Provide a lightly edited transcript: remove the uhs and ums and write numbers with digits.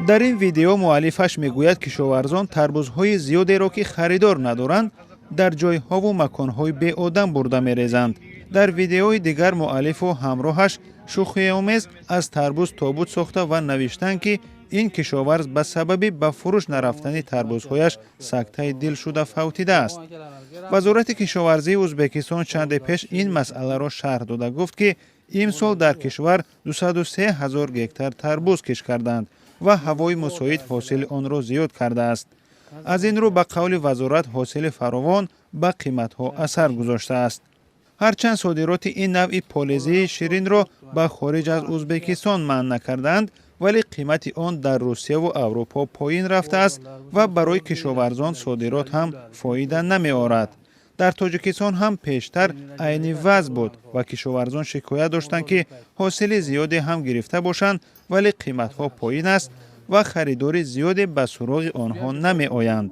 Дар ин видео муаллифаш мегӯяд, кишоварзон тарбузҳои зиёдеро, ки харидор надоранд, дар ҷойҳову маконҳои беодам бурда мерезанд. Дар видеои дигар муаллифу ҳамроҳаш шӯхиомез аз тарбуз тобут сохта ва навиштанд, ки ин кишоварз ба сабаби ба фурӯш нарафтани тарбузҳояш сактаи дил шуда фавтидааст. Вазорати кишоварзии Ӯзбекистон чанде пеш ин масъаларо шарҳ дода гуфт, ки имсол дар кишвар 203 ҳазор гектар тарбуз кишт карданд ва ҳавои мусоид ҳосили онро зиёд кардааст. Аз ин рӯ, ба қавли вазорат, ҳосили фаровон ба қиматҳо асар гузоштааст. Ҳарчанд содироти ин навъи полезии ширинро ба хориҷ аз Ӯзбекистон манъ накардаанд, вале қимати он дар Русияву Аврупо поин рафтааст ва барои кишоварзон содирот ҳам фоида намеорад. Дар Тоҷикистон ҳам пештар айни вазъ буд ва кишоварзон шикоят доштанд, ки ҳосили зиёде ҳам гирифта бошанд, вале қиматҳо поин аст ва харидори зиёде ба суроғи онҳо намеоянд.